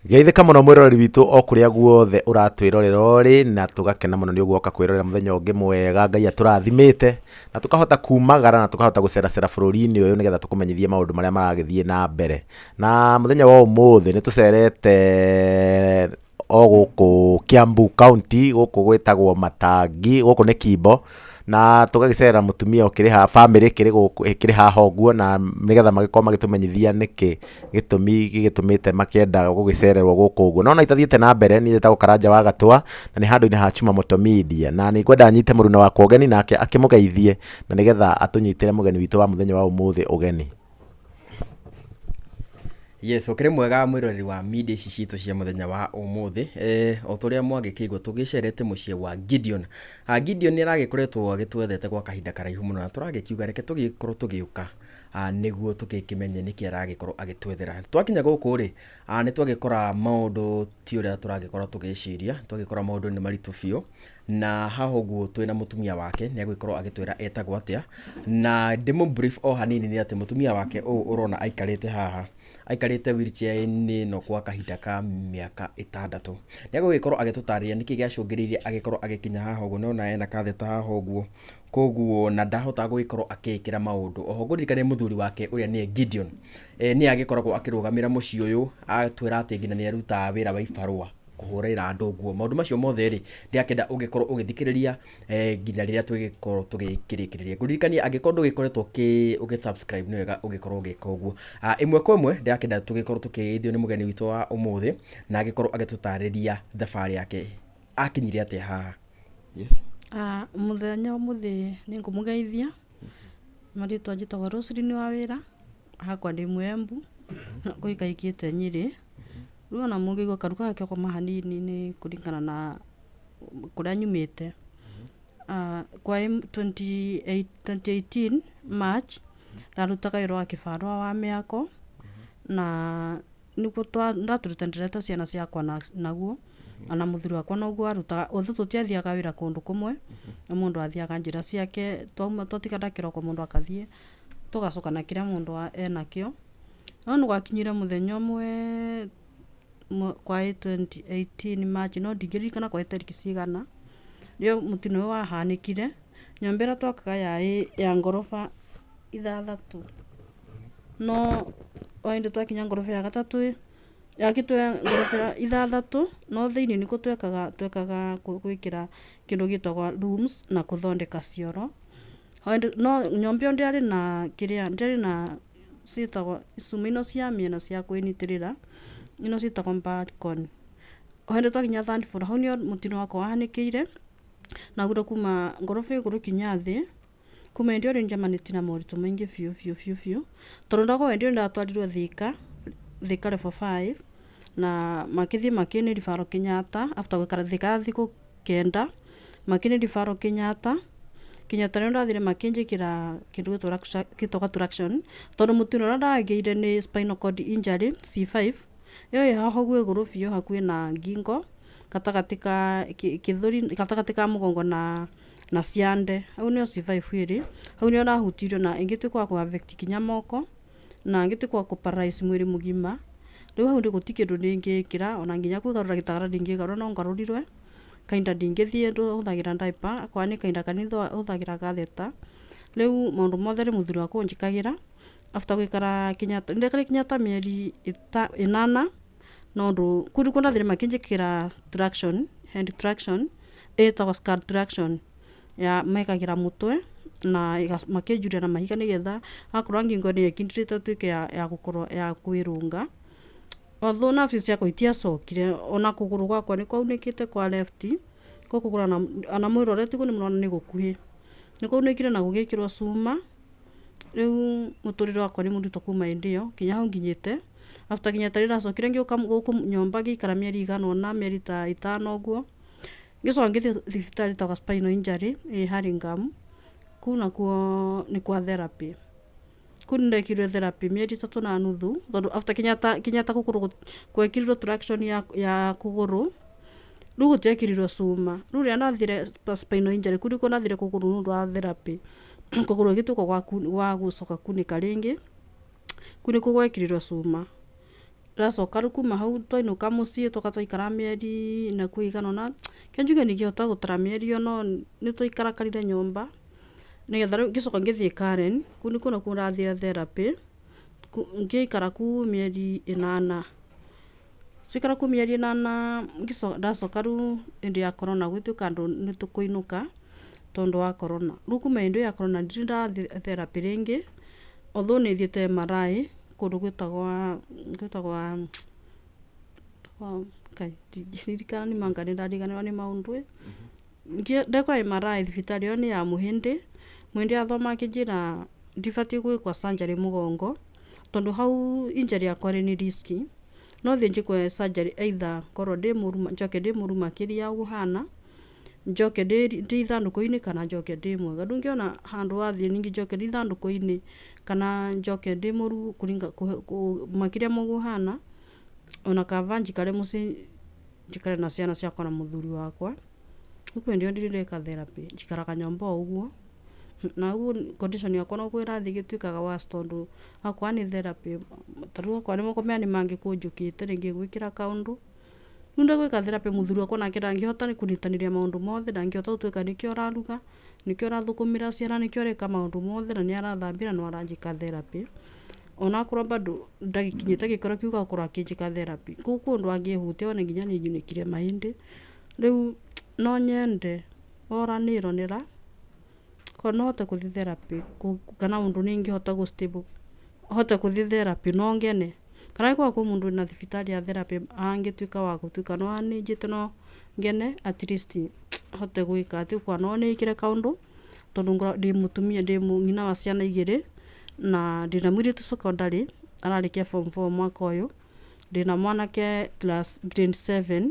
Geithĩka mũno mwĩroreri witũ o kũrĩa guothe ũratwĩrorera ũrĩ, na tũgakena mũno nĩ ũguo woka kwĩrorera mũthenya ũngĩ mwega Ngai atũrathimĩte, na tũkahota kumagara na tũkahota gũceracera bũrũri-inĩ ũyũ nĩgetha tũkũmenyithie maũndũ marĩa maragĩthiĩ na mbere. Na mũthenya wa ũmũthĩ nĩ tũcerete o gũkũ Kiambu County, gũkũ gwĩtagwo Matangi, gũkũ nĩ Kimbo, na tũgagĩcerera mũtumia ũkĩrĩ haha, bamĩrĩ ĩkĩrĩ gũkũ ĩkĩrĩ haha ũguo, na nĩgetha magĩkorwo magĩtũmenyithia nĩkĩ gĩtũmi gĩgĩtũmĩte makĩenda gũgĩcererwo gũkũ ũguo. No ona itathiĩte na mbere, niĩ njĩtagwo Karanja wa Gatũa, na nĩ handũ-inĩ ha Chuma Moto Media, na nĩ ngwenda nyite mũruna wakwa ũgeni nake akĩmũgeithie, na nĩgetha atũnyitĩre mũgeni witũ wa mũthenya wa ũmũthĩ ũgeni. Yes, ũkĩrĩ mwega mwĩroreri wa media ici citũ cia mũthenya wa ũmũthĩ. O ta ũrĩa mwagĩkĩigua tũgĩcerete mũciĩ wa Gideon. Gideon nĩ aragĩkoretwo agĩtwethete gwa kahinda karaihu mũno na tũragĩkiuga reke tũgĩkorwo tũgĩũka nĩguo tũgĩkĩmenye nĩkĩ aragĩkorwo agĩtwethera. Twakinya gũkũ rĩ, nĩ twagĩkora maũndũ ti ũrĩa tũragĩkorwo tũgĩciria, twagĩkora maũndũ nĩ maritũ biũ, na haha ũguo twĩna mũtumia wake nĩ agũgĩkorwo agĩtwĩra etagwo atĩa, na ndĩmũ brief o hanini nĩ atĩ mũtumia wake ũyũ ũrona aikarĩte haha, aikarĩte wheelchair-inĩ ĩno kwa kahinda ka mĩaka 6. Nĩ agũgĩkorwo agĩtũtarĩria nĩkĩ gĩacũngĩrĩirie agĩkorwo agĩkinya haha ũguo, nĩwona ena katheta haha ũguo, koguo na ndahotaga gũgĩkorwo akĩĩkĩra maũndũ. Oho ngũririkanie mũthuri wake ũrĩa nĩye Gideon, nĩye agĩkoragwo akĩrũgamĩra mũciĩ ũyũ, agatwĩra atĩ nginya nĩ arutaga wĩra wa ibarũa kũhũrĩra andũ nguo. Maũndũ macio mothe rĩ, ndĩrakĩenda ũgĩkorwo ũgĩthikĩrĩria nginya rĩrĩa twĩgĩkorwo tũgĩkĩrĩkĩrĩria. Ngũririkanie angĩkorwo ndũgĩkoretwo ũgĩ subscribe nĩ wega ũgĩkorwo ũgĩka ũguo. Ĩmwe kwa ĩmwe ndĩrakĩenda tũgĩkorwo tũkĩgeithio nĩ mũgeni witũ wa ũmũthĩ, na agĩkorwo agĩtũtarĩria thabarĩ yake akinyire atĩa haha. Yes. Mũthenya ũmũthĩ nĩ ngũmũgeithia, marĩtwa njĩtagwo Roselyn Wawĩra, hakwa ndĩ Mũembu, ngũikaikĩte Nyĩrĩ. Rĩu ona mũngĩigua karuka gakĩogoma hanini nĩ kũringana na kũrĩa nyumĩte. Kwa 2018 March, ndarutaga wĩra wa kĩbarũa wa mĩako, na nĩguo ndatũrĩte ndĩrete ciana ciakwa naguo, ona mũthuri wakwa noguo arutaga, although tũtiathiaga wĩra kũndũ kũmwe, o mũndũ athiaga njĩra ciake, twauma twatigana kĩroko mũndũ akathiĩ, tũgacoka na kĩrĩa mũndũ enakĩo. No nĩ gwakinyire mũthenya ũmwe kwa 2018 March, no ndingĩririkana kwa tarĩki cigana, rĩo mũtino ũyũ wahanĩkire, nyũmba ĩrĩa twakaga yarĩ ya ngoroba 6, no o hĩndĩ twakinya ngoroba ya gatatũ ĩ, yakĩtwo ya ngoroba 6, no thĩinĩ nĩkuo twekaga twekaga gwĩkĩra kĩndũ gĩtagwo rooms na gũthondeka cioro. No nyũmba ĩyo ndĩarĩ na kĩrĩa, ndĩarĩ na ciĩtagwo icuma ino cia mĩena cia kwĩnyitĩrĩra, ino ciĩtagwo balcony. O hĩndĩ twakinya third floor, hau nĩho mũtino wakwa wahanĩkĩire, na kuma ngoroba igũrũ kinya thĩ, kuma hĩndĩ ĩyo rĩu njemanĩtie na moritũ maingĩ biũ biũ biũ biũ, tondũ ndauga hĩndĩ ĩyo ndatwarirwo Thika, Thika level 5, na makĩthiĩ makĩnĩ refer Kenyatta after gũikara Thika thikũ 9, makĩnĩ refer Kenyatta, Kenyatta nĩho ndathire makĩnjĩkĩra kĩndũ gĩtagwo traction, tondũ mũtino ũrĩa ndagĩire nĩ spinal cord injury C5, ĩyo ĩ haha ũguo igũrũ biũ hakuhĩ na ngingo, gatagatĩ ka gĩthũri, gatagatĩ ka mũgongo na ciande, hau nĩho C5 ĩrĩ, hau nĩho ndahutirio na ĩngĩtuĩka wa kũ affect kinya moko, na ngĩtuĩka wa kũ paralyze mwĩrĩ mũgima, rĩu hau gũtirĩ kĩndũ ndingĩkĩra ona nginya kwĩgarũra gĩtanda ndingĩgarũra no ngarũrirwe, kahinda ndingĩthiĩ hũthagĩra diaper, akorwo nĩ kahinda kanini hũthagĩra gatheta, rĩu maũndũ mothe nĩ mũthuri wakwa ũnjĩkagĩra, after gũikara Kenyatta, nĩndaikarire Kenyatta mĩeri 8, no ũndũ, kũu nĩkuo ndathire makĩnjĩkĩra traction, head traction, ĩtagwo skull traction, ya mekagĩra mũtwe na makĩnjuria na mahiga nĩgetha akorwo ngingo nĩ ĩkindĩrĩte ĩtuĩke ya gũkorwo ya kwĩrũnga. Although nerves ciakwa itiacokire, ona kũgũrũ gwakwa nĩ kwaunĩkĩte kwa left, gũkũ kũgũrũ ona mwĩrorete ũguo nĩ mũrona nĩ gũkuhĩ, nĩ kwaunĩkire na gũgĩkĩrwo cuma, rĩu mũtũrĩre wakwa nĩ mũritũ kuma hĩndĩ ĩyo nginya hau nginyĩte. After Kenyatta nĩ ndacokire ngĩũka gũkũ nyũmba ngĩikara mĩeri ĩigana ũna, mĩeri ta 5 ũguo, ngĩcoka ngĩthiĩ thibitarĩ ĩtagwo spinal injury ĩ Hurlingham, kũu nakuo nĩ kwa therapy. Kũu nĩ ndekirwo therapy mĩeri 3.5, tondũ after Kenyatta, Kenyatta kũgũrũ gwekĩrirwo traction ya kũgũrũ, rĩu gũtiekĩrirwo cuma. Rĩu rĩrĩa ndathire spinal injury, kũu nĩkuo ndathire kũgũrũ nĩ ũndũ wa therapy, kũgũrũ gũgĩtuĩka gwa gũcoka kunĩka rĩngĩ, kũu nĩkuo gwekĩrirwo cuma. Ndacoka rĩu kuma hau twainũka mũciĩ twoka twaikara mĩeri nakuo ĩigana ũna, reke njuge ndingĩhota gũtara mĩeri ĩyo no nĩ twaikarakarire nyũmba nĩgetha rĩu ngĩcoka ngĩthiĩ Karen, kũu nĩkuo nakuo ndathire therapy, ngĩikara kũu mĩeri ĩnana. Twaikara kũu mĩeri ĩnana ndacoka rĩu hĩndĩ ya corona gũgĩtuĩka andũ nĩ tũkũinũka tondũ wa corona. Rĩu kuma hĩndĩ ĩyo ya corona ndirĩ ndathiĩ therapy rĩngĩ, although nĩ thiĩte MRI kũndũ gwĩtagwa gwĩtagwa Ngai ndingĩririkana nĩ ma anga nĩ ndariganĩrwo nĩ maũndũ ĩ. Ndekwo MRI thibitarĩ ĩyo nĩ ya Mũhĩndĩ, Mũhĩndĩ athoma akĩnjĩra ndibatiĩ gwĩkwo surgery mũgongo tondũ hau injury yakwa rĩ nĩ risky, no thiĩ njĩkwe surgery either ngorwo ndĩ mũru njoke ndĩ mũru makĩria ũguo hana, njoke ndĩ ithandũkũ-inĩ kana njoke ndĩ mwega. Rĩu ngĩona handũ wathiĩ ningĩ njoke ndĩ ithandũkũ-inĩ kana njoke ndĩ mũru makĩria ma ũguo hana, ona kaba njikare mũciĩ njikare na ciana ciakwa na mũthuri wakwa. Rĩu kuma hĩndĩ ĩyo ndirĩ ndeka therapy, njikaraga nyũmba o ũguo na ũguo condition yakwa noguo ĩrathiĩ ĩgĩtuĩkaga worse tondũ akorwo nĩ therapy ta rĩu okorwo nĩ moko maya nĩ mangĩkũnjũkĩte rĩngĩ gwĩkĩra kaũndũ. Rĩu ndagwĩka therapy mũthuri wakwa nake ndangĩhota kũnyitanĩria maũndũ mothe, ndangĩhota gũtuĩka nĩkĩo ũraruga, nĩkĩo ũrathũkũmĩra ciana, nĩkĩo ũreka maũndũ mothe na nĩ arathambia na no aranjĩka therapy. Onakorwo bado ndagĩkinyĩte gĩkĩro kĩu gĩa gũkorwo akĩnjĩka therapy. Koguo kwĩ ũndũ angĩhutia one nginya nĩ nyunĩkire mahĩndĩ. Rĩu no nyende ũranĩronera korwo no hote gũthiĩ therapy kana ũndũ ningĩhota gũ stable hote gũthiĩ therapy no ngene. Kana angĩkorwo kwĩ mũndũ wĩna thibitarĩ ya therapy angĩtuĩka wa gũtuĩka no anĩnjĩte no ngene at least hote gwĩka atĩ okorwo no nĩkĩre kaũndũ tondũ ndĩ mũtumia ndĩ nyina wa ciana igĩrĩ na ndĩna mũirĩtu secondary ararĩkia form four mwaka ũyũ, ndĩna mwanake class grade 7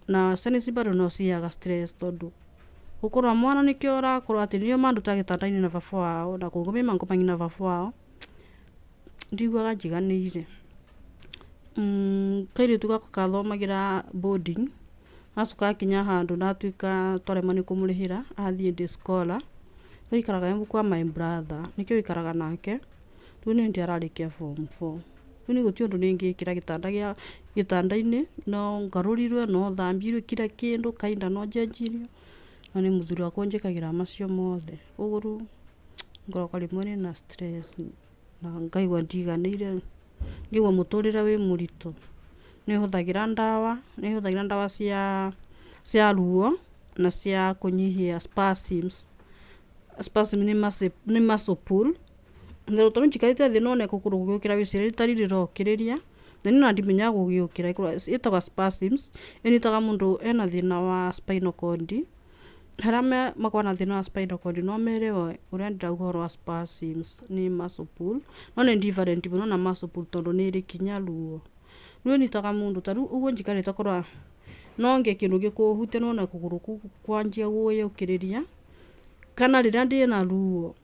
na ciana ici bado no ciheaga stress tondũ gũkorwo mwana nĩkĩo ũrakorwo atĩ nĩo mandutaga gĩtanda-inĩ na baba wao na kũngomia mangomagia na baba wao, ndiguaga njiganĩire. Kairĩtu gakwa kathomagĩra boarding, gacoka gakinya handũ ndatuĩka twaremwo nĩ kũmũrĩhĩra athiĩ day scholar, rĩu aikaraga Embu kwa my brother nĩkĩo aikaraga nake, rĩu nĩ hĩndĩ ararĩkia form four. Rĩu niĩ gũtirĩ ũndũ ningĩkĩra gĩtanda gĩa gĩtanda-inĩ no ngarũrirwe no thambirwe kila kĩndũ kahinda no njenjirio na nĩ mũthuri wakwa ũnjĩkagĩra macio mothe. Koguo rĩu ngoragwo rĩmwe ndĩna stress na ngaigua ndiganĩire, ngaigua mũtũrĩre wĩ mũritũ. Nĩ hũthagĩra ndawa, nĩ hũthagĩra ndawa cia ruo na cia kũnyihia spasms. Spasm nĩ muscle pull. Na tondũ njikarĩte thĩ no one kũgũrũ gũgĩũkĩra wĩcirie ta rĩrokĩrĩria na niĩ ona ndimenyaga gũgĩũkĩra ĩtagwo spasms, ĩnyitaga mũndũ ena thĩna wa spinal cord. Arĩa makoragwo na thĩna wa spinal cord no merewe ũrĩa ndĩrauga ũhoro wa spasms nĩ muscle pull, no nĩ different mũno na muscle pull tondũ nĩ ĩrĩ kinya ruo. Rĩu ĩnyitaga mũndũ ta rĩu ũguo njikarĩte korwo no ngĩe kĩndũ gĩkũhutia nĩwona kũgũrũ kũu kwanjia gwĩyũkĩrĩria kana rĩrĩa ndĩna ruo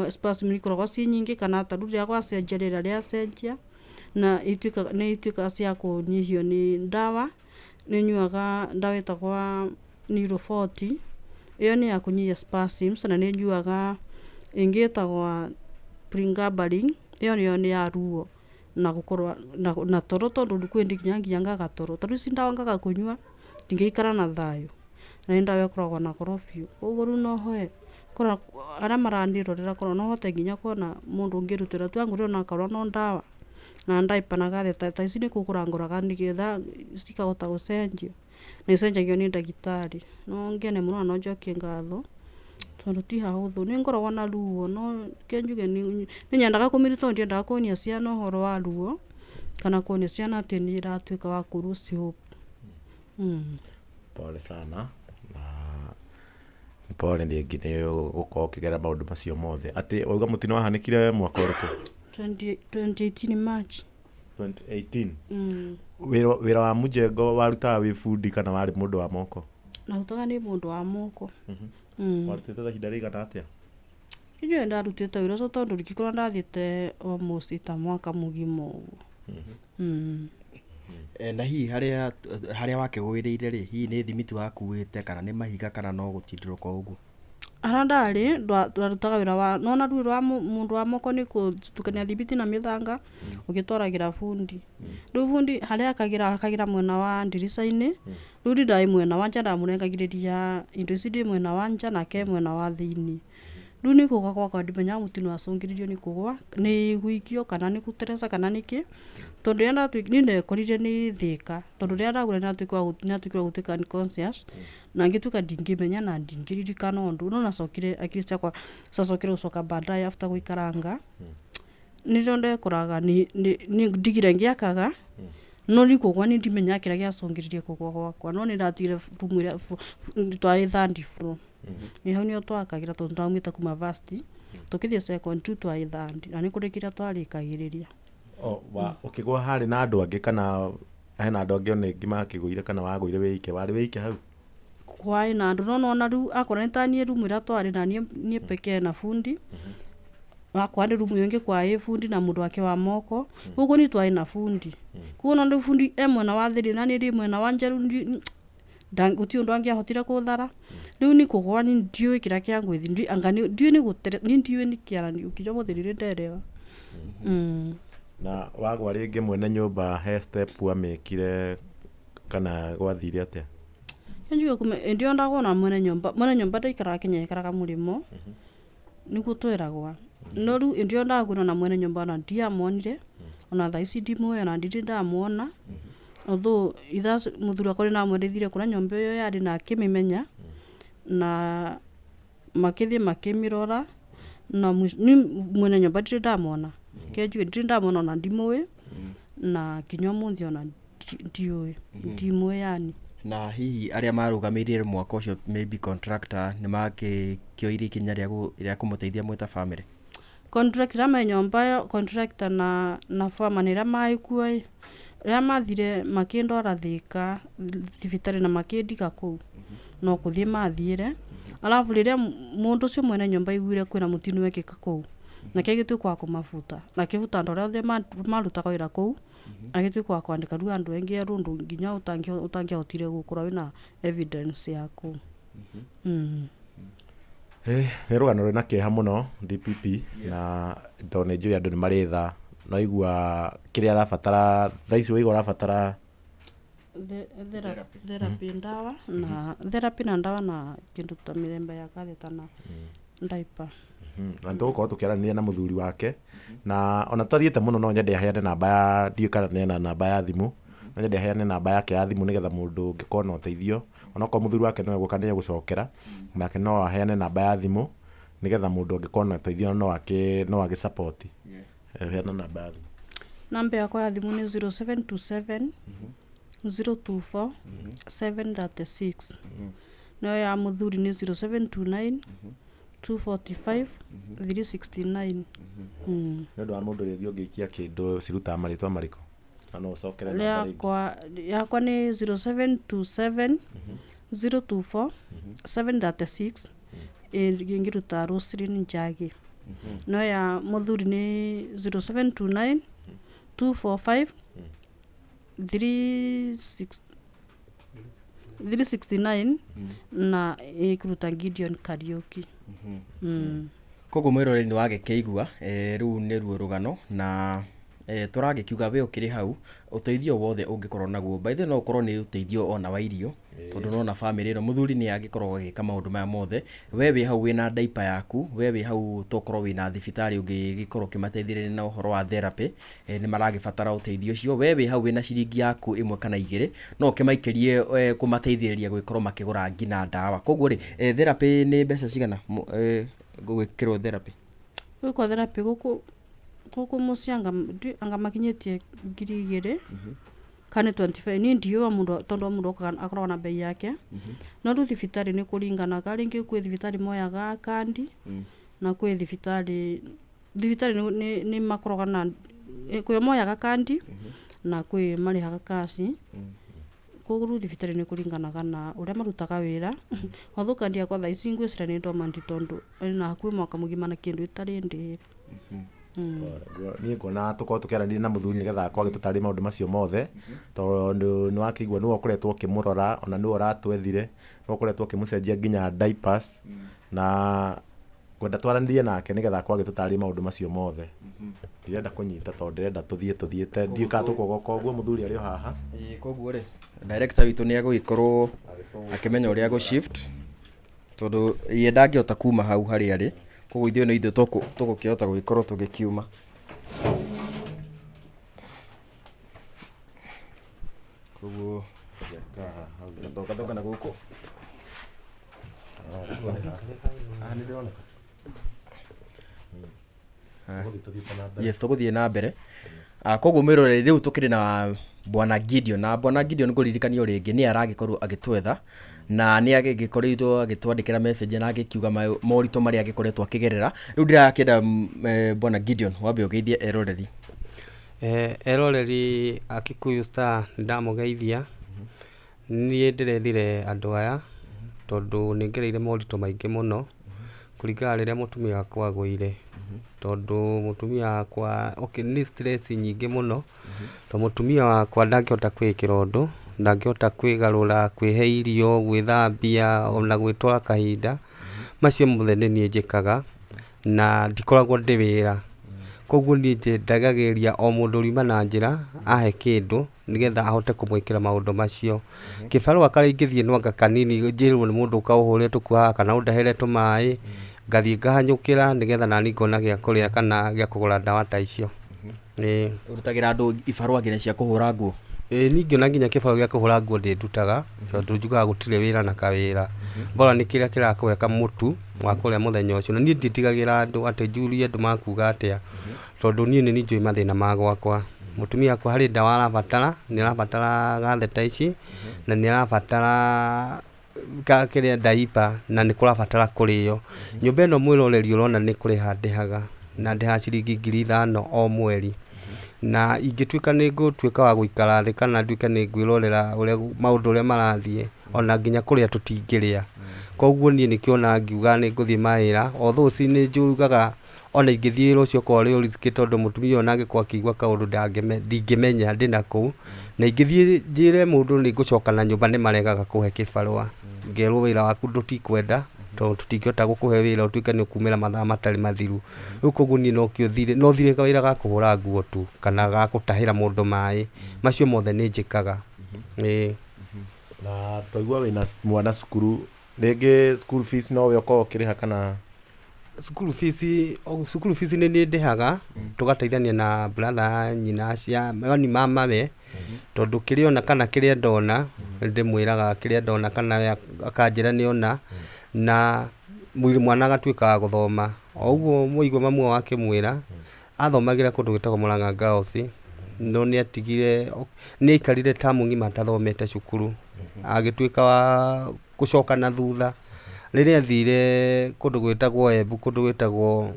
spasm ikoragwo ciĩ nyingĩ kana ta rĩu rĩrĩa gwacenjia rĩera rĩacenjia na nĩ ituĩkaga cia kũnyihio nĩ ndawa, nĩ nyuaga ndawa ĩtagwa Neuroforti, ĩyo nĩ ya kũnyihia spasms na nĩ nyuaga ĩngĩ ĩtagwa Pregabalin, ĩyo nayo nĩ ya ruo na gũkorwo na toro tondũ kwĩ hĩndĩ nginya ngaga toro. Ta rĩu ici ndawa ngaga kũnyua ndingĩikara na thayũ na nĩ ndawa ĩkoragwo na goro biũ. Koguo rĩu no hoe korwo arĩa maranĩrorera korwo no hote nginya kuona mũndũ ũngĩrutĩra tu angũrĩre onakorwo no ndawa na diaper na gatheta ta ici nĩ kũgũra ngũraga nĩgetha cikahota gũcenjio na icenjagio nĩ ndagĩtarĩ. No ngene mũno na no njokie ngatho tondũ ti hahũthũ. Nĩ ngoragwo na ruo no reke njuge nĩ nyendaga kũmĩruta no ndiendaga kuonia ciana ũhoro wa ruo kana kuonia ciana atĩ nĩ ĩratuĩka wa kũ lose hope. Pole sana na pole rĩngĩ nĩ gũkorwo ũkĩgerera maũndũ macio mothe. Atĩ wauga mũtino wahanĩkire mwaka ũrĩkũ? 2018 March. 2018. Wĩra wa mũjengo warutaga wĩ bundi kana warĩ mũndũ wa moko? Narutaga nĩ mũndũ wa moko. Warutĩte ihinda rĩigana atĩa? Ndiũĩ ndarutĩte wĩra ũcio tondũ ndingĩkorwo ndathiĩte almost ta mwaka mũgima ũguo. Na hihi harĩa wakĩgũĩrĩire rĩ, hihi nĩ thimiti wakuĩte kana nĩ mahiga kana no gũtindĩrũka o ũguo? Haria ndari twarutaga wira wa nona riu wira wa mundu wa moko ni kutukania thibiti na mithanga ugitwaragira bundi. Riu bundi haria akagira akagira mwena wa ndirica-ini, riu ni ndai mwena wa nja ndamurengagiriria indo ici ndi mwena wa nja nake mwena wa thiini. Riu ni kugwa gwakwa ndimenyaga mutino wacungiririo ni kugwa ni guikio kana ni guteresa kana niki, tondu riria ni ndekorire ni Thika, tondu riria ndagwire ninatuikire wa gutuika unconscious na ngituika ndingimenya na ndingiririkana undu. No nacokire akiri ciakwa ciacokire gucoka baadaye after guikaranga, nirio ndekoraga ni ndigire ngiakaga, no ni kugwa ni ndimenyaga kiria giacungiririe kugwa gwakwa, no ni ndatigire room iria twai third floor. Ni hau nio twakagira tondu twaumite kuma varsity tukithie second two twai third, na ni kurikiria twarikagiriria. Ukigwa hari na andu angi kana hena andu angi ona ingi makiguire kana wagwire wike, wari wike hau? Kwai na andu no nona riu akorwo ni ta nie room iria twari na nie pekee na bundi, akwa ni room iyo ingi kwai bundi na mundu wake wa moko, koguo ni twai na bundi. Koguo no riu bundi e mwena wa thiri na ni ndi mwena wa nja, riu guti undu angiahotire kuthara. Riu ni kugwa ni ndiui kiria kia ngwithi, ndi anga ni ndiui ni gutere, ni ndiui ni kiara ni ukinya muthiri ndiri nderewa. Na wagwa ringi mwene nyumba he step wamikire kana gwathire atia? Njuge kume ndio ndagona mwene nyumba, mwene nyumba ndaikaraga Kenya, aikaraga murimo niguo twiragwa. No riu ndio ndagwirwo na mwene nyumba ona ndiamonire, ona thaa ici ndimũĩ ona ndirĩ ndamwona. Although ithaa muthuri wakwa ninamwendithire kuria nyumba iyo yari na akimimenya, na makithie makimirora, na ni mwene nyumba ndirĩ ndamwona. Ke njuge ndirĩ ndamwona ona ndimũĩ, na nginya umuthi ona ndiũĩ, ndimũĩ yani. Na hihi aria marugamĩrĩire mwako ũcio maybe contractor nĩ makĩoire ikinya rĩa kũmũteithia mwĩ ta family? Contractor ĩrĩa me nyũmba ĩyo, contractor na foreman ĩrĩa maĩ kuo ĩ, rĩrĩa mathire makĩndwara Thika thibitarĩ na makĩndiga kũu, no kũthiĩ mathiĩre. Alafu rĩrĩa mũndũ ũcio mwene nyũmba aiguire kwĩna mũtino wekĩka kũu, nake agĩtuĩka wa kũmabuta, na akĩbuta andũ arĩa othe marutaga wĩra kũu, agĩtuĩka wa kwandĩka rĩu andũ aingĩ erũ ũndũ nginya ũtangĩahotire gũkorwo wĩna evidence ya kũu. Nĩ rũgano rwĩna kĩeha mũno DPP, na tondũ nĩ njũĩ andũ nĩ marĩ tha, no igua kĩrĩa arabatara thaa ici, waigua ũrabatara Therapy ndawa na therapy na ndawa na kindu ta mĩthemba ya catheter na diaper. Na nĩ tũgũkorwo tũkĩaranĩria na mũthuri wake, na ona tũthiĩte mũno no nyende aheane namba ya, ndiũĩ kana nĩ ena namba ya thimũ, no nyende aheane namba yake ya thimũ nĩgetha mũndũ ũngĩkorwo na ũteithio, onokorwo mũthuri wake no egũka nĩ egũcokera, nake no aheane namba ya thimũ nĩgetha mũndũ angĩkorwo na ũteithio no agĩ support. Heana namba ya thimũ. Namba yakwa ya thimũ nĩ 0727 024 736. Nayo ya mũthuri nĩ 0729 245 369. Nĩ ũndũ wa mũndũ rĩngĩ ũngĩikia kĩndũ cirutaga marĩtwa marĩkũ? Na no ũcokere namba rĩngĩ. Yakwa nĩ 0727 024 736, ĩngĩruta Roselyn Njagi. No ya mũthuri nĩ 0729 245 369 na ĩkũruta Gideon Kariuki. Koguo mwĩroreri nĩ wagĩkĩigua, rĩu nĩruo rũgano na tũragĩkiuga we ũkĩrĩ hau ũteithio wothe ũngĩkorwo naguo, by the way no ũkorwo nĩ ũteithio ona wa irio, tondũ nona family ĩno mũthuri nĩ agĩkorwo agĩka maũndũ maya mothe, we wĩ hau wĩna diaper yaku, we wĩ hau tokorwo wĩna thibitarĩ ũngĩgĩkorwo ũkĩmateithĩrĩria na ũhoro wa therapy, nĩ maragĩbatara ũteithio ũcio, we wĩ hau wĩna ciringi yaku ĩmwe kana igĩrĩ, no ũkĩmaikĩrie kũmateithĩrĩria gũgĩkorwo makĩgũra nginya ndawa. Koguo rĩ, therapy nĩ mbeca cigana gũgĩkĩrwo therapy? Gwĩkwo therapy gũkũ mũciĩ anga makinyĩtie 2,000 kana 25, niĩ ndiũĩ o mũndũ tondũ o mũndũ okaga akoragwo na bei yake. No rĩu thibitarĩ nĩ kũringanaga, rĩngĩ kwĩ thibitarĩ moyaga kandi, na kwĩ thibitarĩ nĩ makoragwo na kwĩ moyaga kandi na kwĩ marĩhaga cash. Koguo rĩu thibitarĩ nĩ kũringanaga na ũrĩa marutaga wĩra. Although kandi yakwa thaa ici ngwĩciria nĩ dormant tondũ ĩna hakuhĩ mwaka mũgima na kĩndũ ĩtarĩ ndĩhĩre. Niĩ nguona tũkorwo tũkĩaranĩria na mũthuri nĩgetha akorwo agĩtũtarĩria maũndũ macio mothe, tondũ nĩ wakĩigua nĩwe ũkoretwo ũkĩmũrora, ona nĩwe ũratwethire, nĩwe ũkoretwo ũkĩmũcenjia nginya diapers, na ngwenda twaranĩrie nake nĩgetha akorwo agĩtũtarĩria maũndũ macio mothe. Ndirenda kũnyita tondũ ndĩrenda tũthiĩ tũthiĩte, ndiũĩ kana tũkũgoka ũguo mũthuri arĩ o haha. Ĩĩ koguo rĩ, director witũ nĩ egũgĩkorwo akĩmenya ũrĩa egũ shift tondũ ye ndangĩhota kuma hau harĩa arĩ, koguo ithuĩ no ithuĩ tũgũkĩhota gũgĩkorwo tũgĩkiuma. Koguo thonga thonga na gũkũ. Haha nĩ ndĩroneka. Tũgũthiĩ tũthiĩte na mbere. Yes, tũgũthiĩ na mbere. Koguo mwĩroreri, rĩu tũkĩrĩ na Bwana Gideon, na Bwana Gideon ngũririkania o rĩngĩ nĩ aragĩkorwo agĩtwetha na nĩ agĩkoretwo agĩtwandĩkĩra message na agĩkiuga moritũ marĩa agĩkoretwo akĩgerera. Rĩu ndĩrakĩenda Bwana Gideon wambe ũgeithie eroreri. Eroreri a Kikuyu Star nĩ ndamũgeithia. Niĩ ndĩrethire andũ aya tondũ nĩ ngereire moritũ maingĩ mũno kũringana rĩrĩa mũtumia wakwa agũire. Tondũ mũtumia wakwa, okay, nĩ stress nyingĩ mũno, tondũ mũtumia wakwa ndangĩhota kwĩĩkĩra ũndũ, ndangĩhota kwĩgarũra, kwĩhe irio, gwĩthambia ona gwĩtwara kahinda, macio mothe nĩ niĩ njĩkaga na ndikoragwo ndĩ wĩra. Koguo niĩ ndagagĩrĩria o mũndũ ũriuma na njĩra ahe kĩndũ nĩgetha ahote kũmwĩkĩra maũndũ macio. Kĩbarũa karĩa ingĩthiĩ nwanga kanini njĩrwo nĩ mũndũ ũka ũhũre tũkuo haha kana ũndehere tũmaĩ, ngathiĩ ngahanyũkĩra nĩgetha nani ngona gĩa kũrĩa kana gĩa kũgũra ndawa ta icio. Ĩĩ. Ũrutagĩra andũ ibarũa nginya cia kũhũra nguo? Ĩĩ niĩ ngĩona nginya kĩbarũa gĩa kũhũra nguo ndĩ ndutaga, tondũ njugaga gũtirĩ wĩra na kawĩra. Bora nĩ kĩrĩa kĩrakũhe kamũtu wa kũrĩa mũthenya ũcio. Na niĩ nditigagĩra andũ atĩ njurie andũ makuga atĩa, tondũ niĩ nĩ niĩ njũĩ mathĩna ma gwakwa. Mũtumia wakwa harĩ ndawa arabatara, nĩ arabatara gatheta ici, na nĩ arabatara kĩrĩa diaper, na nĩ kũrabatara kũrĩo. Nyũmba ĩno mwĩroreri ũrona nĩ kũrĩha ndĩhaga, na ndĩhaga ciringi 5,000 o mweri. Na ingĩtuĩka nĩ ngũtuĩka wa gũikara thĩ kana nduĩke nĩ ngwĩrorera ũrĩa maũndũ ũrĩa marathiĩ, ona nginya kũrĩa tũtingĩrĩa. Koguo niĩ nĩkĩo ona ngiuga nĩ ngũthiĩ mawĩra, although nĩ njugaga ona ingĩthiĩ wĩra ũcio okorwo ũrĩ o risk tondũ mũtumia ũyũ ona angĩkorwo akĩigua kaũndũ ndingĩmenya ndĩna kũu. Na ingĩthiĩ njĩre mũndũ nĩ ngũcoka na nyũmba nĩ maregaga kũhe kĩbarũa. Ngerwo wĩra waku tũtikwenda tondũ tũtingĩhota gũkũhe wĩra ũtuĩke nĩ ũkumĩra mathaa matarĩ mathiru. Rĩu koguo niĩ no thire kawĩra ga kũhũra nguo tu kana ga gũtahĩra mũndũ maĩ, macio mothe nĩ njĩkaga. Ĩĩ. Na twaigua wĩna mwana cukuru, rĩngĩ school fees nowe ũkoragwo ũkĩrĩha kana? Cukuru fees, cukuru fees nĩ niĩ ndĩhaga, tũgateithania na brother nyina cia, yani mama we, tondũ kĩrĩa ona kana kĩrĩa ndona, nĩ ndĩmwĩraga kĩrĩa ndona kana we akanjĩra nĩ ona, na mwana agatuĩka wa gũthoma. O ũguo mwaigua mamu wao akĩmwĩra, athomagĩra kũndũ gwĩtagwo Murang'a Girls, no nĩ atigire, nĩ aikarire tamu ng'ima atathomete cukuru, agĩtuĩka wa gũcoka na thutha. Rĩrĩa athire kũndũ gwĩtagwo Embu, kũndũ gwĩtagwo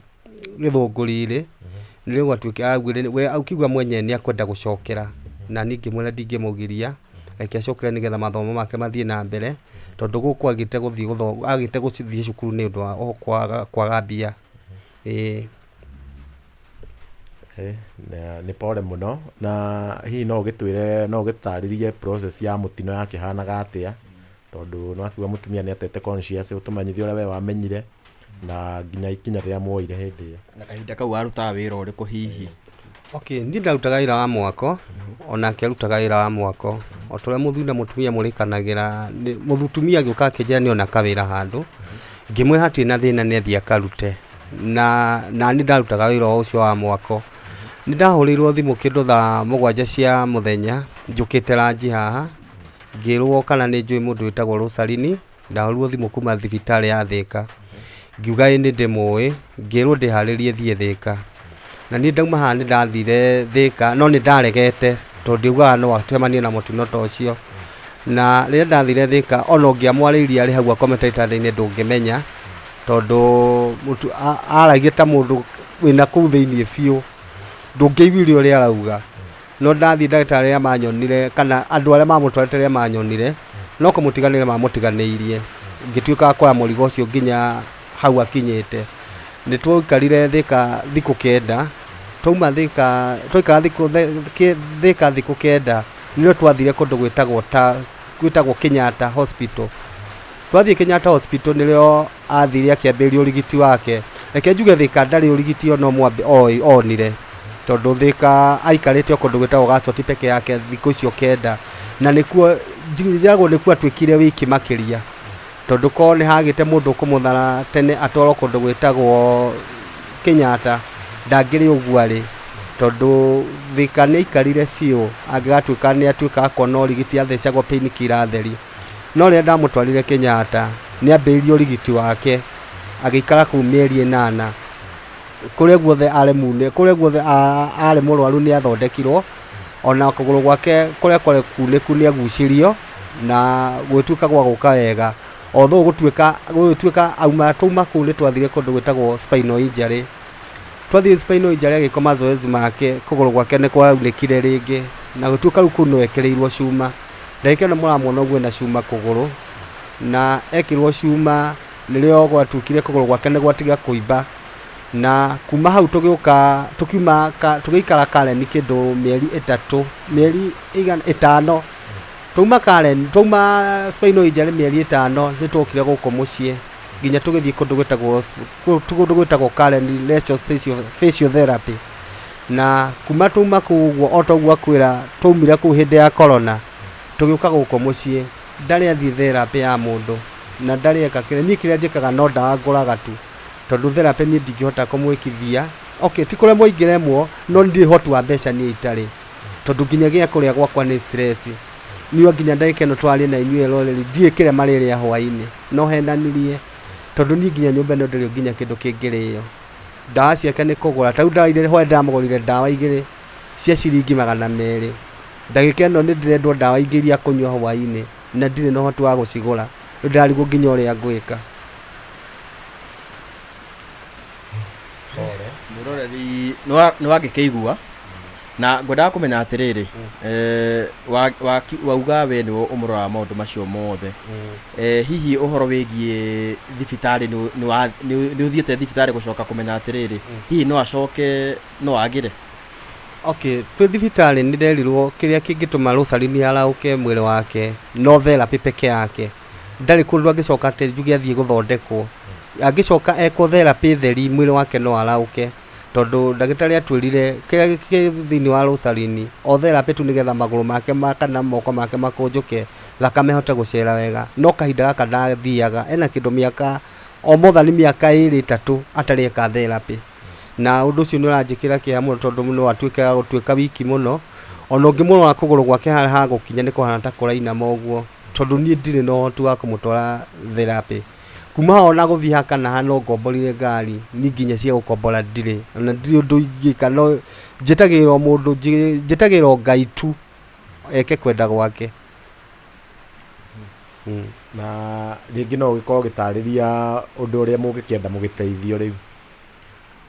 Gĩthũngũri-rĩ, nĩrĩo gwatuĩkire augire we akiuga mwenyewe nĩ akwenda gũcokera, na niĩ ngĩmwĩra ndingĩmũgiria, reke acokere nĩgetha mathomo make mathiĩ na mbere, tondũ gũkũ agĩte gũthiĩ agĩte gũthiĩ cukuru nĩ ũndũ wa kwaga mbia. Ĩĩ. Nĩ pole mũno, na hihi no ũgĩtwĩre, no ũgĩtũtarĩrie process ya mũtino yakĩhanaga atĩa, tondũ nĩ wakiuga mũtumia nĩ atete conscious, ũtũmenyithie ũrĩa we wamenyire na nginya ikinya rĩrĩa muoire hĩndĩ ĩyo. Na kahinda kau warutaga wĩra ũrĩkũ hihi? Okay, niĩ ndarutaga wĩra wa mwako, onake arutaga wĩra wa mwako. O ta ũrĩa mũthuri na mũtumia mũrĩkanagĩra, mũtumia agĩũka akĩnjĩra nĩ ona kawĩra handũ, ngĩmwĩra hatirĩ na thĩna nĩ athiĩ akarute. Na nani ndarutaga wĩra o ũcio wa mwako. Nĩ ndahũrĩirwo thimũ kĩndũ thaa 7 cia mũthenya, njũkĩte ranji haha, ngĩrwo kana nĩ njũĩ mũndũ wĩtagwo Rosaline, ndahũrĩirwo thimũ kuma thibitarĩ ya Thĩka. Ngiuga ĩĩ nĩ ndĩmũĩ, ngĩrwo ndĩharĩrie thiĩ Thĩka. Na niĩ ndauma haha nĩ ndathire Thĩka, no nĩ ndaregete tondũ ndiaugaga no acemanie na mũtino ta ũcio. Na rĩrĩa ndathire Thĩka, ona ũngĩamwarĩirie arĩ hau akomete gĩtanda-inĩ ndũngĩmenya, tondũ aragia ta mũndũ wĩna kũu thĩiniĩ biũ, ndũngĩiguire ũrĩa arauga. No ndathiĩ ndagĩtarĩ arĩa manyonire kana andũ arĩa mamũtwarĩte arĩa manyonire, no kũmũtiganĩria mamũtiganĩirie. Ngĩtuĩka wa kuoya mũrigo ũcio nginya hau akinyĩte. Nĩ twaikarire Thĩka thikũ 9, Twauma Thĩka, twaikara thikũ Thĩka thikũ 9, nĩrĩo twathire kũndũ gwĩtagwo ta gwĩtagwo Kenyatta Hospital. Twathiĩ Kenyatta Hospital nĩrĩo athire akĩambĩrĩria ũrigiti wake. Reke njuge Thĩka ndarĩ ũrigiti ona ũmwe onire, tondũ Thĩka aikarĩte o kũndũ gwĩtagwo Gacoti peke yake thikũ icio 9, na nĩkuo njigagwo nĩkuo atuĩkire wiki makĩria, tondũ korwo nĩ hagĩte mũndũ ũkũmũthara tene atwarwo kũndũ gwĩtagwo Kenyatta ndangĩrĩ ũguo arĩ, tondũ Thĩka nĩ aikarire biũ angĩgatuĩka nĩ atuĩka akona ũrigiti athecagwo pain killer theri. No rĩrĩa ndamũtwarire Kenyatta nĩ ambĩrĩirie ũrigiti wake, agĩikara kũu mĩeri 8. Kũrĩa guothe arĩ mune, kũrĩa guothe arĩ mũrwaru nĩ athondekirwo, ona kũgũrũ gwake kũrĩa kwarĩ kunĩku nĩ agucirio na gũgĩtuĩka gwa gũka wega. Although gũgĩtuĩka auma twauma kũu nĩ twathire kũndũ gwĩtagwo spinal injury. Twathiĩ spinal injury agĩkwo mazoezi make, kũgũrũ gwake nĩ kwaunĩkire rĩngĩ na gũtuĩka rĩu kũu no ekĩrĩirwo cuma. Ndagĩka ĩno mũramuona ũguo ena cuma kũgũrũ, na ekĩrwo cuma nĩrĩo gwatuĩkire kũgũrũ gwake nĩ gwatiga kũimba. Na kuma hau tũgĩũka tũkiuma tũgĩikara Karen kĩndũ mĩeri 3, mĩeri 5. Twauma Karen, twauma spinal injury mĩeri 5 nĩ twokire gũkũ mũciĩ nginya tũgĩthiĩ kũndũ gwĩtagwo kũndũ gwĩtagwo Karen Leisure Physiotherapy. Na kuma twauma kũu ũguo o ta ũguo akwĩra twaumire kũu hĩndĩ ya corona tũgĩũka gũkũ mũciĩ, ndarĩ athiĩ therapy ya mũndũ na ndarĩ eka kĩrĩa niĩ kĩrĩa njĩkaga no ndawa ngũraga tu, tondũ therapy niĩ ndingĩhota kũmwĩkithia. Okay, ti kũremwo ingĩremwo, no ndirĩ ũhoti wa mbeca niĩ itarĩ, tondũ nginya gĩa kũrĩa gwakwa nĩ stress. Niĩ nginya ndagĩka ĩno twarie na inyuĩ eroreri ndiũĩ kĩrĩa marĩrĩa hwaĩ-inĩ, no henanirie, tondũ niĩ nginya nyũmba ĩno ndĩrĩ nginya kĩndũ kĩngĩrĩo. Ndawa ciake nĩ kũgũra, ta rĩu ndawa iria hwaĩ ndĩramũgũrĩire ndawa 2 cia ciringi 200. Ndagĩka ĩno nĩ ndĩrendwo ndawa ingĩ iria akũnyua hwaĩ-inĩ na ndirĩ na ũhoti wa gũcigũra, rĩu ndĩrarigwo nginya ũrĩa ngwĩka. Mwĩroreri nĩ wangĩkĩigua na ngwendaga kũmenya atĩrĩrĩ, wauga we nĩwe ũmũroraga maũndũ macio mothe, hihi ũhoro wĩgiĩ thibitarĩ nĩ ũthiĩte thibitarĩ gũcoka kũmenya atĩrĩrĩ, hihi no acoke no agĩre? Okay, twĩ thibitarĩ nĩ nderirwo kĩrĩa kĩngĩtũma Rosaline araũke mwĩrĩ wake no therapy peke yake. Ndarĩ kũndũ angĩcoka atĩ njuge athiĩ gũthondekwo. Angĩcoka ekwo therapy theri mwĩrĩ wake no araũke, tondũ ndagĩtarĩ atwĩrire kĩrĩa kĩ thĩinĩ wa Rosaline o therapy tu nĩgetha magũrũ make kana moko make makũnjũke, thakame ĩhote gũcera wega. No kahinda gaka ndathiaga, ena kĩndũ mĩaka o more than mĩaka 2 3 atarĩ eka therapy. Na ũndũ ũcio nĩ ũranjĩkĩra kĩeha mũno, tondũ no atuĩke wa gũtuĩka wiki mũno. Ona ũngĩmũrora kũgũrũ gwake harĩa hagũkinya nĩ kũhana ta kũrainama ũguo, tondũ niĩ ndirĩ na ũhoti wa kũmũtwara therapy. Kuma haha ona gũthiĩ haha kana haha no ngomborire ngari, niĩ nginya cia gũkombora ndirĩ, ona ndirĩ ũndũ ingĩka, no njĩtagĩrĩra o mũndũ, njĩtagĩrĩra o Ngai tu eke kwenda gwake. Na rĩngĩ no ũgĩkorwo ũgĩtarĩria ũndũ ũrĩa mũngĩkĩenda mũgĩteithio rĩu.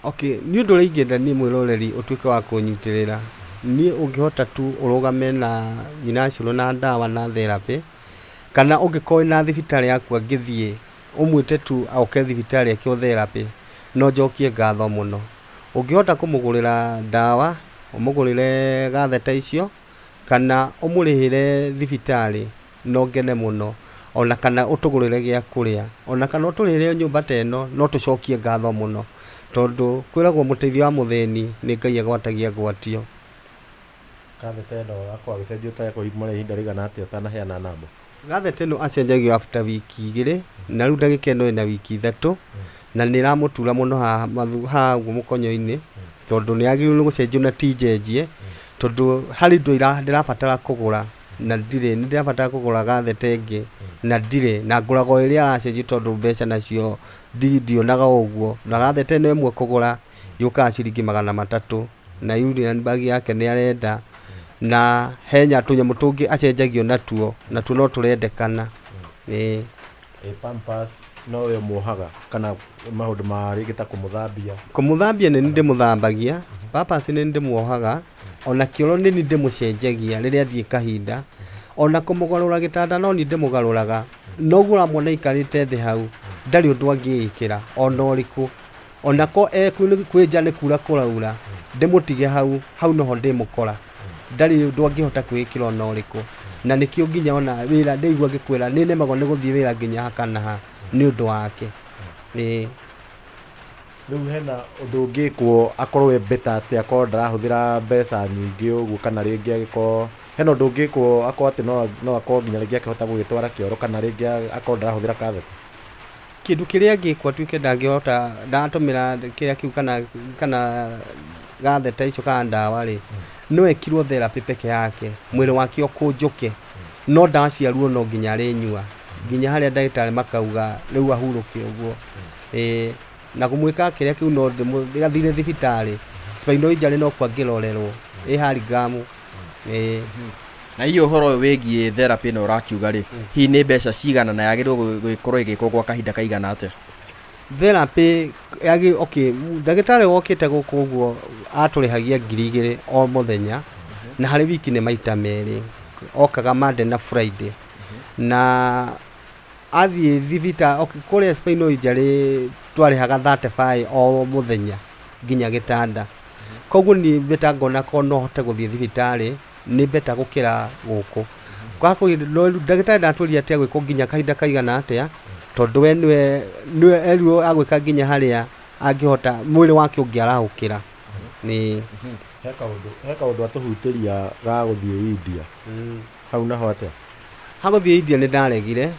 Okay, nĩ ũndũ ũrĩa ingĩenda niĩ mwĩroreri ũtuĩke wa kũnyitĩrĩra. Niĩ ũngĩhota tu ũrũgame na nyina Cũrũ na ndawa na therapy, kana ũngĩkorwo wĩna thibitarĩ yaku angĩthiĩ, ũmwĩte tu oke thibitarĩ ekwo therapy, no njokie ngatho mũno. Ũngĩhota kũmũgũrĩra ndawa, ũmũgũrĩre gatheta icio, kana ũmũrĩhĩre thibitarĩ, no ngene mũno. Ona kana ũtũgũrĩre gĩa kũrĩa, ona kana ũtũrĩhĩre nyũmba ta ĩno, no tũcokie ngatho mũno, tondũ kwĩragwo mũteithio wa mũthĩni nĩ Ngai agwatagia ngwatio. Gatheta ĩno akorwo agĩcenjio ta ekũimara ihinda rĩigana atĩa ũtanaheana namba? Gatheta ĩno acenjagio after wiki 2, na rĩu ndagĩka ĩno ĩna wiki 3, na nĩ ĩramũtura mũno haha haha ũguo mũkonyo-inĩ, tondũ nĩ yagĩrĩirwo nĩ gũcenjio na ti njenjie, tondũ harĩ indo ndĩrabatara kũgũra na ndirĩ, nĩ ndĩrabatara kũgũra gatheta ĩngĩ na ndirĩ, na ngũraga o ĩrĩa aracenjia tondũ mbeca nacio ndionaga o ũguo. Na gatheta ĩno ĩmwe kũgũra yũkaga ciringi 300, na urinary bag yake nĩ arenda, na henya tũnyamũ tũngĩ acenjagio natuo, natuo no tũrendekana. Ĩĩ. Pampers no we ũmuohaga kana maũndũ ma rĩngĩ ta kũmũthambia? Kũmũthambia nĩ niĩ ndĩmũthambagia, pampers nĩ niĩ ndĩmuohaga, ona kĩoro nĩ niĩ ndĩmũcenjagia rĩrĩa athiĩ kahinda, ona kũmũgarũra gĩtanda no niĩ ndĩmũgarũraga. Noguo ũramuona aikarĩte thĩ hau, ndarĩ ũndũ angĩĩkĩra ona ũrĩkũ. Onako kwĩ nja nĩ kura kũraura, ndĩmũtige hau, hau noho ndĩmũkora. Ndarĩ ũndũ angĩhota kwĩĩkĩra ona ũrĩkũ. Na nĩkĩo nginya ona wĩra ndĩigua ngĩkwĩra nĩ nemagwo nĩ gũthiĩ wĩra nginya ha kana ha nĩ ũndũ wake. Ĩĩ. Rĩu hena ũndũ ũngĩkwo akorwo e better atĩ akorwo ndarahũthĩra mbeca nyingĩ ũguo kana rĩngĩ agĩkorwo hena ũndũ ũngĩkwo akorwo atĩ no akorwo nginya rĩngĩ akĩhota gũgĩtwara kĩoro kana rĩngĩ akorwo ndarahũthĩra katheta? Kĩndũ kĩrĩa angĩkwo atuĩke ndangĩhota ndatũmĩra kĩrĩa kĩu kana kana gatheta icio kana ndawa rĩ, no ekirwo therapy peke yake mwĩrĩ wake ũkũnjũke, no ndawa cia ruo no nginya arĩnyua nginya harĩa ndagĩtarĩ makauga rĩu ahurũke ũguo. Ĩĩ, na kũmwĩka kĩrĩa kĩu no athire thibitarĩ spinal injury no kuo angĩrorerwo ĩ Hurlingham. Ĩĩ. Na hihi ũhoro ũyũ wĩgiĩ therapy ĩno ũrakiuga rĩ, hihi nĩ mbeca cigana na yagĩrĩirwo gũgĩkorwo ĩgĩkwo gwa kahinda kaigana atĩa? Therapy yagĩ, okay, ndagĩtarĩ wokĩte gũkũ ũguo atũrĩhagia 2000 o mũthenya, na harĩ wiki nĩ maita merĩ, okaga Monday na Friday. Na athiĩ thibitarĩ, okay, kũrĩa spinal injury twarĩhaga 35 o mũthenya nginya gĩtanda. Koguo niĩ better ngona korwo no hote gũthiĩ thibitarĩ nĩ better gũkĩra gũkũ. Ndagĩtarĩ ndatwĩrire atĩ egwĩkwo nginya kahinda kaigana atĩa, tondũ we nĩwe nĩwe erirwo agwĩka nginya harĩa angĩhota mwĩrĩ wake ũngĩarahũkĩra. Ĩĩ. He kaũndũ he kaũndũ atũhutĩria ga gũthiĩ India. Hau naho atĩa? Hagũthiĩ India nĩ ndaregire,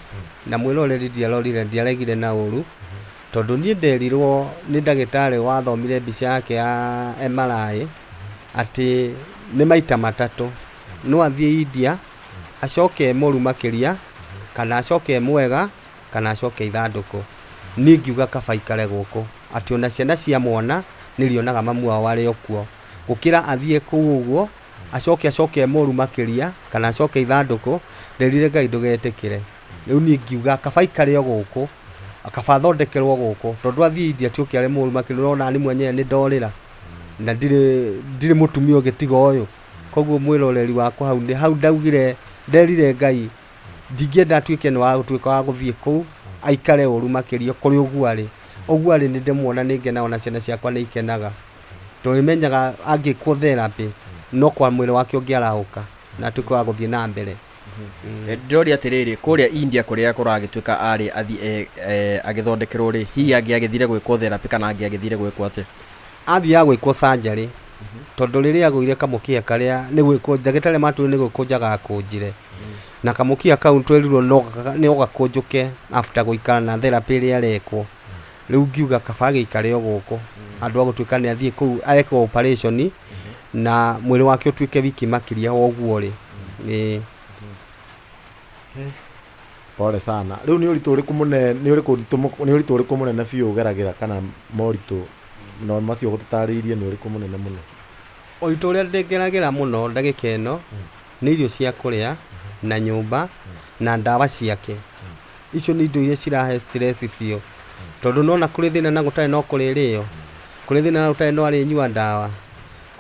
na mwĩroreri ndiarorire ndiaregire na ũru, tondũ niĩ nderirwo nĩ ndagĩtarĩ wathomire mbica yake ya MRI atĩ nĩ maita matatũ, no athiĩ India acoke e mũru makĩria, kana acoke e mwega, kana acoke ithandũkũ. Niĩ ngiuga kaba aikare gũkũ, atĩ ona ciana cia mwana nĩ irĩonaga mamu wao arĩ o kuo, gũkĩra athiĩ kũu ũguo acoke acoke e mũru makĩria, kana acoke ithandũkũ. Nderire Ngai ndũgetĩkĩre. Rĩu niĩ ngiuga kaba aikare o gũkũ, kaba athondekerwo gũkũ, tondũ athiĩ India atuĩke arĩ mũru makĩria, nĩũrona niĩ mwenyewe nĩ ndorĩra, na ndirĩ ndirĩ mũtumia ũngĩ tiga ũyũ. Koguo mwĩroreri wakwa hau nĩ hau ndaugire, nderire Ngai ndingĩenda atuĩke nĩ wa gũtuĩka wa gũthiĩ kũu aikare ũru makĩria kũrĩ ũguo arĩ. Ũguo arĩ nĩ ndĩmuona nĩ ngenaga ona ciana ciakwa nĩ ikenaga. Tondũ nĩ menyaga angĩkwo therapy no kwa mwĩrĩ wake ũngĩarahũka na atuĩke wa gũthiĩ na mbere. Ndĩroria atĩrĩrĩ, kũrĩa India kũrĩa kũragĩtuĩka arĩ athiĩ agĩthondekerwo rĩ, hihi angĩagĩthire gwĩkwo therapy kana angĩagĩthire gwĩkwo atĩa? Athiaga gwĩkwo surgery, tondũ rĩrĩa agũire kamũkiha karĩa nĩ gwĩkwo ndagĩtarĩ matwĩrire nĩ gwĩkũnja gakũnjire, na kamũkiha kau twerirwo no gakũnjũke after gũikara na therapy ĩrĩa arekwo. Rĩu ngiuga kaba agĩikare o gũkũ handũ ha gũtuĩka nĩ athiĩ kũu ekwo operation na mwĩrĩ wake ũtuĩke wiki makĩria wa ũguo ũrĩ. Ĩĩ. Pole sana. Rĩu nĩ ũritũ ũrĩkũ mũnene nĩ ũrĩkũ ũritũ nĩ ũritũ ũrĩkũ mũnene biũ ũgeragĩra kana moritũ no macio ũgũtũtarĩirie nĩ ũrĩkũ mũnene mũno? Ũritũ ũrĩa ndĩngeragĩra mũno ndagĩka ĩno nĩ irio cia kũrĩa na nyũmba na ndawa ciake. Icio nĩ indo iria cirahe stress biũ, tondũ nĩwona kũrĩ thĩna na gũtarĩ na ũkũrĩrĩo, kũrĩ thĩna na gũtarĩ na arĩnyua ndawa,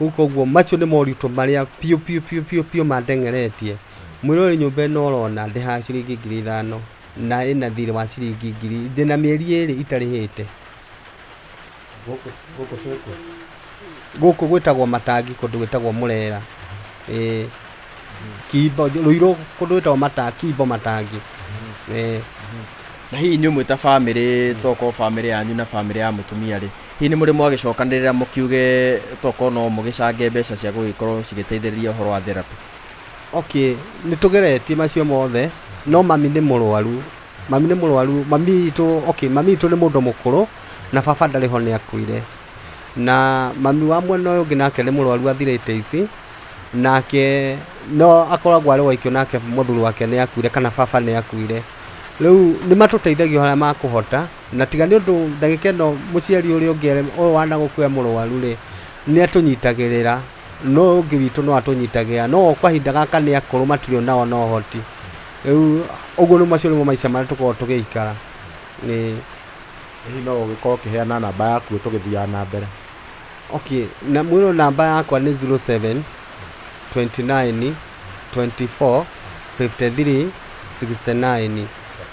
rĩu koguo macio nĩ moritũ marĩa biũ biũ biũ biũ biũ mandengeretie. Mwĩroreri nyũmba ĩno ũrona ndĩhaga ciringi 5000 na ĩna thirĩ wa ciringi ngiri, ndĩna mĩeri ĩrĩ itarĩhĩte. Gũkũ gũkũ twĩ kũ? Gũkũ gwĩtagwo Matangi kũndũ gwĩtagwo Mũrera. Ĩĩ. Kimbo, Rũirũ kũndũ gwĩtagwo Kimbo Matangi. Ĩĩ. Na hihi inyuĩ mwĩ ta bamĩrĩ, tokorwo bamĩrĩ yanyu na bamĩrĩ ya mũtumia rĩ, hihi nĩ mũrĩ mwagĩcokanĩrĩra mũkiuge tokorwo no mũgĩcange mbeca cia gũgĩkorwo cigĩteithĩrĩria ũhoro wa therapy? Okay, nĩ tũgeretie macio mothe, no mami nĩ mũrwaru. Mami nĩ mũrwaru, mami witũ, okay, mami witũ nĩ mũndũ mũkũrũ, na baba ndarĩ ho nĩ akuire. Na mami wa mwena ũyũ ũngĩ nake nĩ mũrwaru arthritis, nake no akoragwo arĩ waikio nake mũthuri wake nĩ akuire kana baba nĩ akuire. Rĩu nĩ matũteithagia harĩa makũhota, na tiga nĩ ũndũ ndagĩka ĩno mũciari ũrĩa ũngĩ ũyũ wanagũkũ e mũrwaru rĩ, nĩ atũnyitagĩrĩra, no ũyũ ũngĩ witũ no atũnyitagĩrĩra, no kahinda gaka nĩ akũrũ matirĩ onao na ũhoti. Rĩu ũguo nĩ macio nĩmo maica marĩa tũkoragwo tũgĩikara. Ĩĩ. Hihi no ũgĩkorwo ũkĩheana namba yaku tũgĩthiaga na mbere? Okay, na mwĩrwo namba yakwa nĩ 07 29 24 53 69.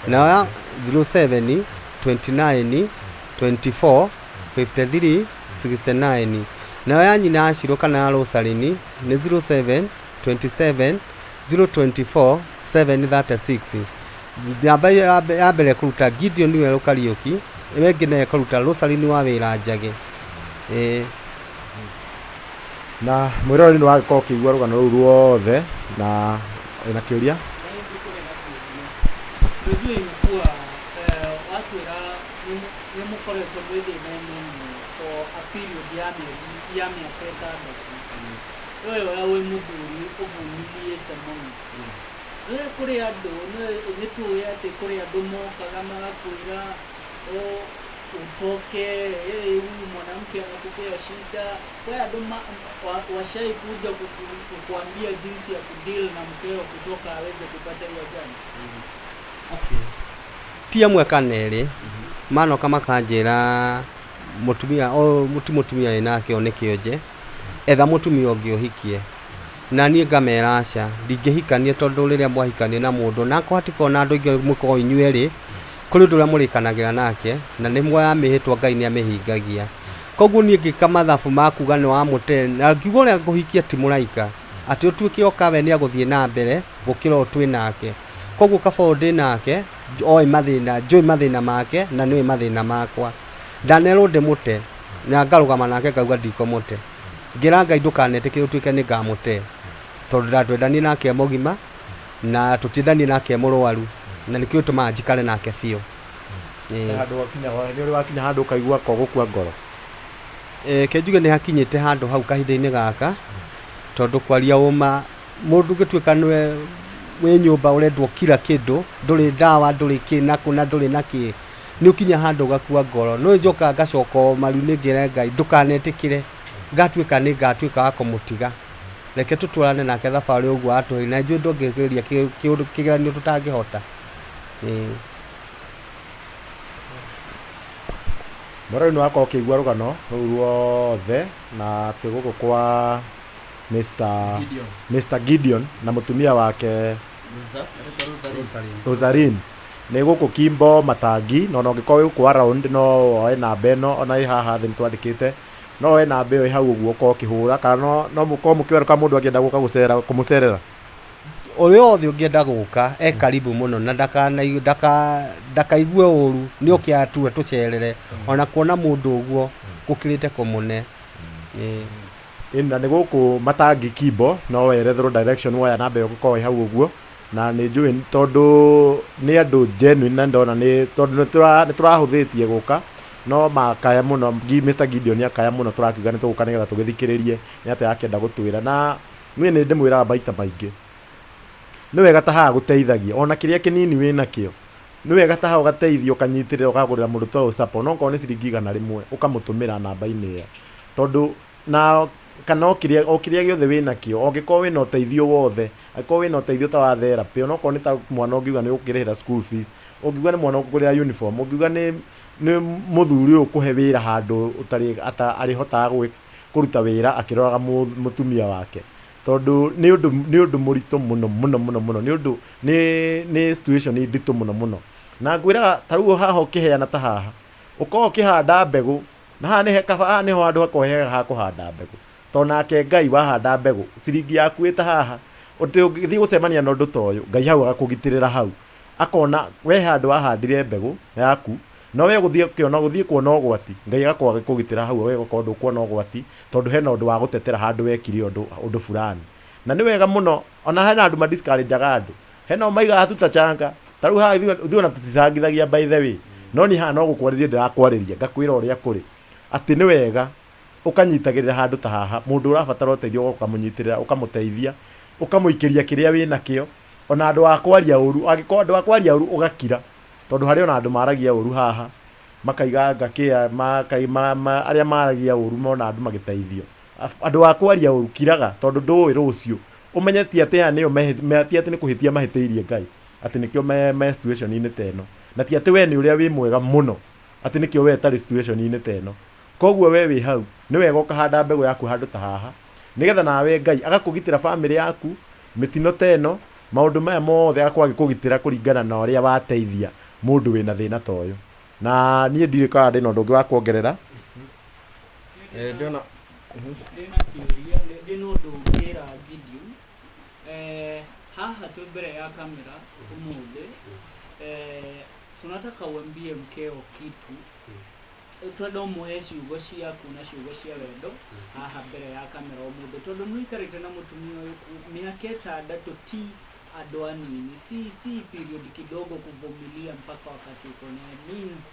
Nayo ya 07 29 24 53 69. Nayo ya nyina ya Shiro kana ya Rosaline nĩ 07 27 024 736. Namba ya mbere kũruta Gideon Werũ Kariũki, ĩyo ĩngĩ nayo ĩkaruta Rosaline wa Wĩra Njage. Ĩĩ. Na mwĩroreri nĩ wagĩkorwo ũkĩigua rũgano rũu ruothe na wĩna kĩũria? Tujue imekuwa wakwĩra nĩ mũkoretwo mwĩ thĩna-inĩ ĩmwe for a period ya mĩeri ya mĩaka 6. We ũrĩa wĩ mũthuri ũvumiliĩte mũno. Nĩ kũrĩ andũ, nĩ tũĩ atĩ kũrĩ andũ mokaga magakwĩra utoke, hey, huyu mwanamke anakupea shida. Kwa andũ washai kuja kukuambia jinsi ya kudeal na mkeo kutoka aweze kupata hiyo ajali? Ti amwe kana erĩ manoka makanjĩra mũtumia o ti mũtumia wĩnake o nĩ kĩonje, etha mũtumia ũngĩ ũhikie. Na niĩ ngamera aca, ndingĩhikania tondũ rĩrĩa mwahikania na mũndũ na kwahatika ona andũ aingĩ mũkoragwo inyuĩ erĩ, kũrĩ ũndũ ũrĩa mũrĩkanagĩra nake na nĩ muoya mĩhĩtwa Ngai nĩ amĩhingagia. Koguo niĩ ngĩka mathabu ma kuga nĩ wamũte na ngiuga ũrĩa ngũhikia ti mũraika, atĩ ũtuĩke oka we nĩ agũthiĩ na mbere gũkĩra ũyũ twĩ nake. Koguo kaba ũyũ ndĩ nake oĩ mathĩna, njũĩ mathĩna make na nĩoĩ mathĩna makwa. Ndanerwo ndĩmũte na ngarũgama nake ngauga ndikũmũte. Ngĩra Ngai ndũkanetĩkĩre ũtuĩke nĩ ngamũte, tondũ ndatwendanie nake mũgima na tũtiendanie nake mũrwaru, na nĩkĩo gĩtũmaga njikare nake biũ. He handũ wakinya, nĩ ũrĩ wakinya handũ ũkaigua ko gũkua ngoro? Ke njuge nĩ hakinyĩte handũ hau kahinda-inĩ gaka, tondũ kwaria ũma mũndũ ũngĩtuĩka nĩwe wĩ nyũmba ũrendwo kila kĩndũ, ndũrĩ ndawa, ndũrĩ kĩ na kũ na ndũrĩ na kĩ, nĩ ũkinya handũ ũgakua ngoro. No njokaga ngacoka o maru-inĩ ngĩra Ngai ndũkanetĩkĩre ngatuĩka nĩ ngatuĩka wa kũmũtiga, reke tũtwarane nake thabarĩ ũguo atũhe, na njũĩ ndũngĩgeria kĩgeranio tũtangĩhota. Mwĩroreri nĩ wakorwo ũkĩigua rũgano rũu ruothe na twĩ gũkũ kwa Gideon. Mr Gideon na mũtumia wake Rosaline. Nĩ gũkũ Kimbo Matangi, na ona ũngĩkorwo wĩ gũkũ around no woe namba ĩno, ona ĩ haha thĩ nĩtwandĩkĩte, no woe namba ĩyo ĩ hau ũguo ũkorwo ũkĩhũra, kana no mũkorwo mũkĩwerũka mũndũ angĩenda gũka kũmũcerera. Ũrĩa wothe ũngĩenda gũka e karibu mũno na ndakaigue ũru, nĩ oke atue tũcerere, ona kuona mũndũ ũguo gũkĩrĩte kũmũne. Ĩni, na nĩ gũkũ Matangi Kimbo, no weretherwo direction woya namba ĩyo ũgũkorwo ĩ hau ũguo, na nĩ njũĩ tondũ nĩ andũ genuine na ndona nĩ tondũ nĩ tũrahũthĩtie gũka, no makaya mũno, Mr Gideon akaya mũno tũrakiuga nĩ tũgũka nĩgetha tũgĩthikĩrĩrie nĩ atĩa akĩenda gũtwĩra. Na niĩ nĩ ndĩmwĩraga maita maingĩ, nĩ wega ta haha gũteithagia ona kĩrĩa kĩnini wĩnakĩo, nĩ wega ta haha ũgateithia ũkanyitĩrĩra ũkagũrĩra mũndũ ta ũyũ supper, ona okorwo nĩ ciringi 100 ũkamũtũmĩra namba-inĩ ĩyo, tondũ na kana o kĩrĩa, o kĩrĩa gĩothe wĩnakĩo, angĩkorwo wĩna ũteithio wothe, angĩkorwo wĩna ũteithio ta wa therapy, ona okorwo nĩ ta mwana ũngiuga nĩ ũgũkĩrĩhĩra school fees, ũngiuga nĩ mwana ũkũgũrĩra uniform, ũngiuga nĩ mũthuri ũyũ ũkũhe wĩra handũ ũtarĩ arĩhotaga kũruta wĩra akĩroraga mũtumia wake, tondũ nĩ ũndũ mũritũ mũno mũno mũno mũno, nĩ ũndũ nĩ situation nditũ mũno mũno. Na ngwĩraga ta rĩu haha ũkĩheana ta haha, ũkorwo ũkĩhanda mbegũ, na haha nĩ kaba, haha nĩho handũ hakoragwo hega ha kũhanda mbegũ, tondũ nake Ngai wahanda mbegũ ciringi yaku ĩ ta haha, ũngĩthiĩ gũcemania na ũndũ ta ũyũ, Ngai hau agakũgitĩrĩra hau, akona we handũ wahandire mbegũ yaku, no we gũthiĩ ũkĩona, gũthiĩ kuona ũgwati, Ngai agakorwo agĩkũgitĩra hau, we ũgakorwo ndũkuona ũgwati, tondũ hena ũndũ wa gũtetera handũ wekire ũndũ fulani. Na nĩ wega mũno, ona hena andũ ma-discourage-aga andũ, hena o maigaga tutachanga, ta rĩu haha ithuĩ ona tũticangithagia by the way, no niĩ haha no gũkwarĩria ndĩrakwarĩria, ngakwĩra ũrĩa kũrĩ, atĩ nĩ wega ũkanyitagĩrĩra handũ ta haha, mũndũ ũrabatara ũteithio ũgoka ũkamũnyitĩrĩra, ũkamũteithia, ũkamũikĩria kĩrĩa wĩnakĩo, ona andũ a kwaria ũru, angĩkorwo andũ a kwaria ũru ũgakira, tondũ harĩ ona andũ maragia ũru haha, makaiga ngakĩa, arĩa maragia ũru mona andũ magĩteithio. Andũ a kwaria ũru kiraga, tondũ ndũĩ rũciũ, ũmenye ti atĩ aya nĩo ti atĩ nĩ kũhĩtia mahĩtĩirie Ngai, atĩ nĩkĩo me situation-inĩ ta ĩno, na ti atĩ we nĩ ũrĩa wĩ mwega mũno, atĩ nĩkĩo we ũtarĩ situation-inĩ ta ĩno. Koguo we wĩ hau, nĩ wega ũkahanda mbegũ yaku handũ ta haha, nĩgetha nawe Ngai agakũgitĩra famĩlĩ yaku, mĩtino ta ĩno, maũndũ maya mothe agakorwo agĩkũgitĩra kũringana na ũrĩa wateithia mũndũ wĩna thĩna ta ũyũ. Na niĩ ndirĩ kana ndĩna ũndũ ũngĩ wa kuongerera. Eh, ndĩrona Ndĩna kĩũria, ndĩna ũndũ ũngĩra Gideon. Eh, haha twĩ mbere ya kamera ũmũthĩ. Eh, tunataka uambie mkeo kitu. Twenda ũmũhe ciugo ciaku na ciugo cia wendo haha mbere ya kamera ũmũthĩ, tondũ nĩ ũikarĩte na mũtumia ũyũ mĩaka 6 ti andũ anini, si period kidogo kuvumilia mpaka wakati uko naye, means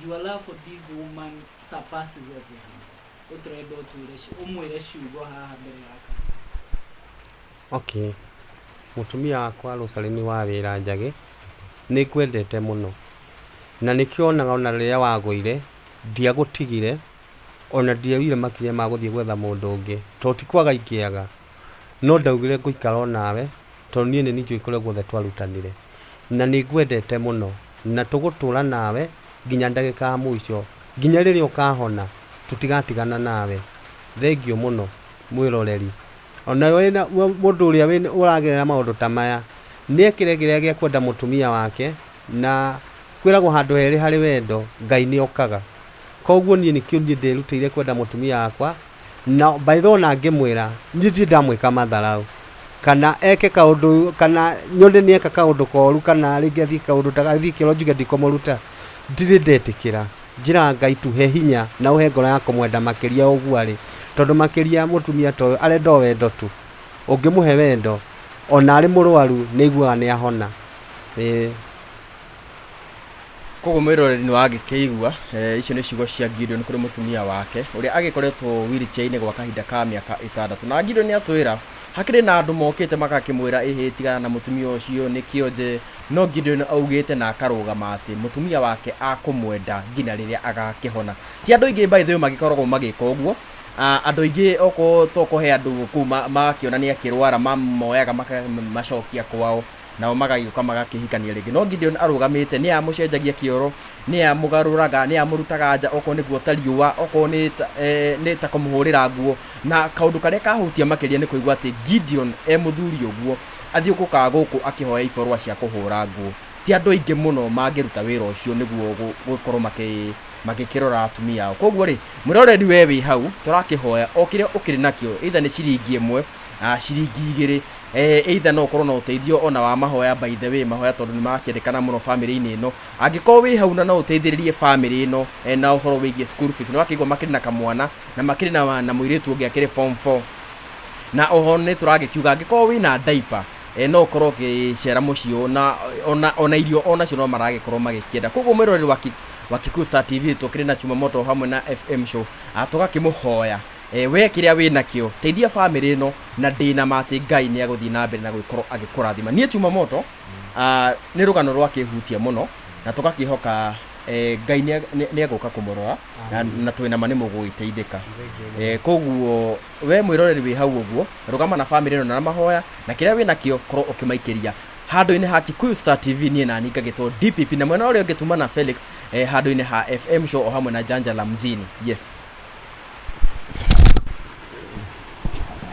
your love for this woman surpasses everything. Ũtũrenda ũtwĩre ũmwĩre ciugo haha mbere ya kamera. Okay, mũtumia wakwa Rosaline wa wĩra Njagĩ, nĩ ngwendete mũno na nĩkĩo onaga ona rĩrĩa wagũire ndiagũtigire, ona ndiawire makinya ma gũthiĩ gwetha mũndũ ũngĩ, tondũ ti kwaga ingĩaga, no ndaugire ngũikara o nawe tondũ niĩ nĩ njũĩ kũrĩa guothe twarutanire, na nĩ ngwendete mũno na tũgũtũra nawe nginya ndagĩka ya mũico, nginya rĩrĩa ũkahona tũtigatigana nawe. Thengiũ mũno mwĩroreri. Ona wĩna mũndũ ũrĩa ũragerera maũndũ ta maya, nĩ ekĩre kĩrĩa gĩa kwenda mũtumia wake, na kwĩragwo handũ herĩ harĩ wendo Ngai nĩ okaga. Koguo niĩ nĩkĩo niĩ ndĩrutĩire kwenda mũtumia wakwa, na by the way ona ngĩmwĩra niĩ ndirĩ ndamwĩka matharau kana eke kaũndũ, kana nyone nĩ eka kaũndũ koru, kana rĩngĩ athiĩ kaũndũ ta athiĩ kĩoro njuge ndikũmũruta, ndirĩ ndetĩkĩra. Njĩraga Ngai tu he hinya na ũhe ngoro ya kũmwenda makĩria ũguo arĩ, tondũ makĩria mũtumia ta ũyũ arenda o wendo tu. Ũngĩmũhe wendo ona arĩ mũrwaru nĩ aiguaga nĩ ahona. Ĩĩ. Koguo mwĩroreri nĩ wagĩkĩigua, icio nĩ ciugo cia Gideon kũrĩ mũtumia wake ũrĩa agĩkoretwo wheelchair-inĩ gwa kahinda ka mĩaka 6. Na Gideon nĩ atwĩra hakĩrĩ na andũ mokĩte magakĩmwĩra ĩhĩ tigana na mũtumia ũcio nĩ kĩonje, no Gideon augĩte na akarũgama atĩ mũtumia wake akũmwenda nginya rĩrĩa agakĩhona. Ti andũ aingĩ by the way magĩkoragwo magĩka ũguo. Andũ aingĩ okorwo to kũhe andũ kũu magakĩona nĩ akĩrwara mamoyaga makamacokia kwao, nao magagĩũka magakĩhikania rĩngĩ. No Gideon arũgamĩte, nĩ amũcenjagia kĩoro, nĩ amũgarũraga, nĩ amũrutaga nja okorwo nĩ guota riũa, okorwo nĩ ta kũmũhũrĩra nguo. Na kaũndũ karĩa kahutia makĩria nĩ kũigua atĩ Gideon e mũthuri ũguo athiũkũkaga gũkũ akĩhoya ibarũa cia kũhũra nguo. Ti andũ aingĩ mũno mangĩruta wĩra ũcio nĩguo gũkorwo magĩkĩrora atumia ao. Koguo rĩ, mwĩroreri we wĩ hau, tũrakĩhoya o kĩrĩa ũkĩrĩ nakĩo, either nĩ ciringi 1, ciringi 2, either no ũkorwo na ũteithio ona wa mahoya, by the way mahoya tondũ nĩ marakĩendekana mũno bamĩrĩ-inĩ ĩno. Angĩkorwo wĩ hau na no ũteithĩrĩrie bamĩrĩ ĩno, na ũhoro wĩgiĩ school fees, nĩ wakĩigua makĩrĩ na kamwana na makĩrĩ na mũirĩtu ũngĩ akĩrĩ form 4. Na oho nĩ tũragĩkiuga angĩkorwo wĩna diaper, no ũkorwo ũgĩcera mũciĩ ũyũ, na ona irio onacio no maragĩkorwo magĩkĩenda. Koguo mwĩroreri wa Kikuyu Star TV tũkĩrĩ na Chuma Moto hamwe na FM Show, tũgakĩmũhoya, we kĩrĩa wĩ nakĩo teithia bamĩrĩ ĩno, na ndĩna ma atĩ Ngai nĩ agũthiĩ na mbere na gũgĩkorwo agĩkũrathima. Niĩ Chuma Moto, nĩ rũgano rwakĩhutia mũno na tũgakĩhoka, Ngai nĩ egũka kũmũrora na twĩna ma nĩ mũgũgĩteithĩka. Koguo we mwĩroreri wĩ hau ũguo, rũgama na bamĩrĩ ĩno na mahoya, na kĩrĩa wĩ nakĩo korwo ũkĩmaikĩria handũ-inĩ ha Kikuyu Star TV. Niĩ nani ngagĩtwo DPP, na mwena ũrĩa ũngĩ tuma na Felix, handũ-inĩ ha FM Show o hamwe na Janja la Mjini. Yes.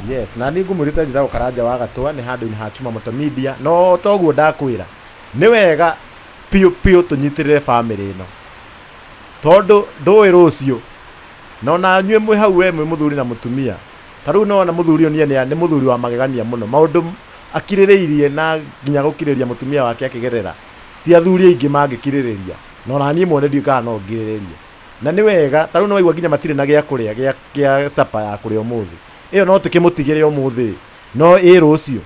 Yes, na niĩ ngũmwĩrĩte njĩtagwo Karanja wa Gatwa, nĩ handũ-inĩ ha Chuma Moto Media. No toguo ndakwĩra, nĩ wega piũ piũ tũnyitĩrĩre bamĩrĩ ĩno, tondũ ndũĩ rũciũ. Na ona inyuĩ mwĩ hau, we mwĩ mũthuri na mũtumia, ta rĩu nĩwona mũthuri ũyũ niĩ nĩ mũthuri wa magegania mũno, maũndũ akirĩrĩirie na nginya gũkirĩrĩria mũtumia wake akĩgerera, ti athuri aingĩ mangĩkirĩrĩria, na ona niĩ mwene ndiũĩ kana no ngirĩrĩrie. Na nĩ wega, ta rĩu nĩwaigua nginya matirĩ na gĩa kũrĩa, gĩa capa ya kũrĩa ũmũthĩ, ĩyo no tũkĩmũtigĩre ũmũthĩ, no ĩ rũciũ.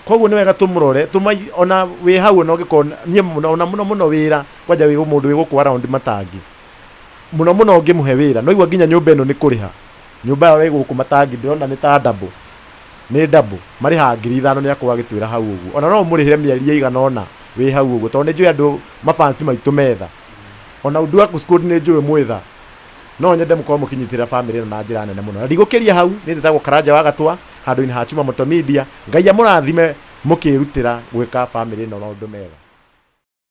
Koguo nĩ wega tũmũrore, ona wĩ hau ona ũngĩkorwo niĩ mũno, ona mũno mũno wĩra, kwanja wĩ mũndũ wĩ gũkũ around matangi, mũno mũno ũngĩmũhe wĩra, no igua nginya nyũmba ĩno nĩ kũrĩha. Nyũmba yao ĩ gũkũ matangi, ndĩrona nĩ ta double, nĩ double, marĩhaga 5,000 nĩ akorwo agĩtwĩra hau ũguo. Ona no ũmũrĩhĩre mĩeri ĩigana ũna wĩ hau ũguo, tondũ nĩ njũĩ andũ mafansi maitũ metha. Ona Uduaku Squad nĩ njũĩ mwĩtha. No nyende mũkorwo mũkĩnyitĩrĩra bamĩrĩ ĩno na njĩra nene mũno. Na ndigũkĩria hau, niĩ njĩtagwo Karanja wa Gatwa, handũ-inĩ ha Chuma Moto Media. Ngai amũrathime mũkĩrutĩra gwĩka bamĩrĩ ĩno maũndũ mega.